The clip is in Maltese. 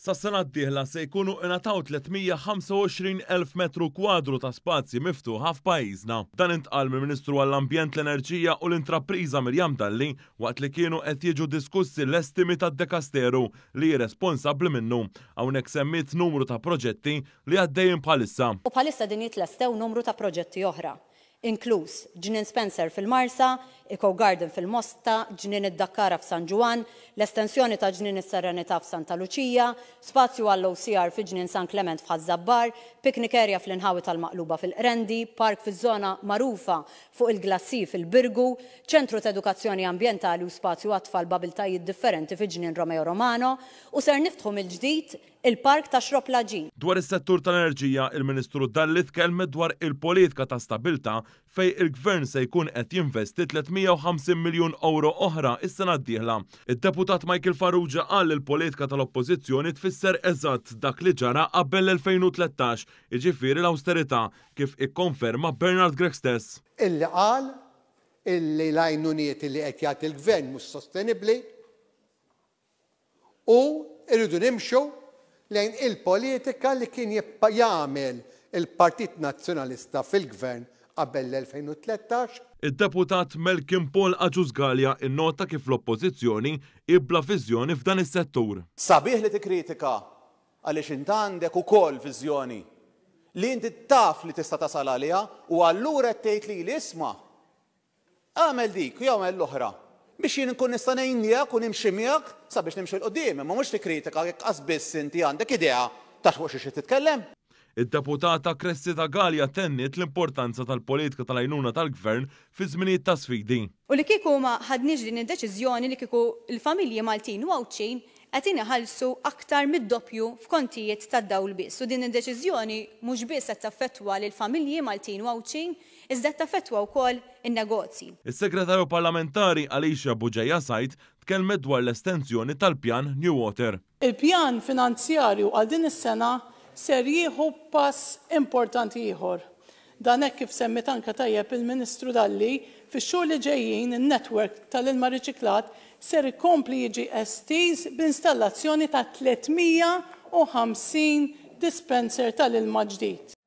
Sas-sena d-dieħla se jkunu ingħataw 325,000 metru kwadru ta' spazji miftuħa f'pajjiżna. Dan intqal mill-Ministru għall-Ambjent, l-Enerġija u l-Intrapriża Miriam Dalli waqt li kienu qed jiġu diskussi l-estimi tad-dekasteru li hi responsabbli minnu. Hawnhekk semmiet numru ta' proġetti li għaddejjin bħalissa. U bħalissa qegħdin jitlestew numru ta' proġetti oħra, inkluż Ġnien Spencer fil-Marsa, Eco Garden fil-Mosta, Ġnien id-Dakkara f'San Ġwann, l-estensjoni ta' Ġnien is-Serenità f'Santa Luċija, spazju għall-OCR fi Ġnien San Klement f'Ħaż-Żabbar, picnic area fl-inħawi tal-Maqluba fil-Qrendi, park fiż-żona magħrufa fuq il-Glacis fil-Birgu, ċentru t'edukazzjoni ambjentali u spazju għat-tfal b'abiltajiet differenti fi Ġnien Romeo Romano, u ser niftħu mill-ġdid il-Park ta' Xrobb l-Għaġin. Dwar is-settur tal-enerġija, il-Ministru Dalli tkellmet dwar il-politika ta' stabilità fejn il-Gvern se jkun qed jinvesti 350 miljun ewro oħra s-sena d-dieħla. Id-Deputat Michael Farrugia qal li l-politika tal-Oppożizzjoni tfisser eżatt dak li ġara qabel l-2013, jiġifieri l-awsterità, kif ikkonferma Bernard Grech stess. Illi qal illi l-għajnuniet illi qed jagħti l-Gvern mhux sostenibbli U rridu nimxu lejn il-politika li kien jagħmel il-Partit Nazzjonalista fil-Gvern qabel l-2013. Id-Deputat Malcolm Paul Agius Galea innota kif l-Oppożizzjoni hi bla viżjoni f'dan is-settur. Sabiħ li tikkritika għaliex int għandek ukoll viżjoni li inti taf li tista' tasal għaliha u allura qed tgħid lili isma' Agħmel dik jew agħmel l-oħra biex jien inkun nista' ngħin miegħek u nimxi miegħek sabiex nimxu 'l quddiem, imma mhux tikkritika jekk qas biss inti għandek idea ta' fuq xiex qed titkellem. Id-Deputata Cressida Galea tenniet l-importanza tal-politika tal-għajnuna tal-Gvern fi żminijiet ta' sfidi. U li kieku ma ħadniex din id-deċiżjoni li kieku l-familji Maltin u Għawdxin qegħdin iħallsu aktar mid-doppju f'kontijiet tad-dawl biss. U din id-deċiżjoni mhux biss qed taffettwa lill-familji Maltin u Għawdxin iżda qed taffettwa wkoll in-negozji. Is-Segretarju Parlamentari Alicia Bugeja Said tkellmet dwar l-estensjoni tal-pjan New Water. Il-pjan finanzjarju għal din is-sena ser jieħu pass importanti ieħor. Dan hekk kif semmiet anke tajjeb il-Ministru Dalli, fix-xhur li ġejjin in-network tal-ilma riċiklat ser ikompli jiġi estiż b'installazzjoni ta' 350 dispenser tal-ilma ġdid.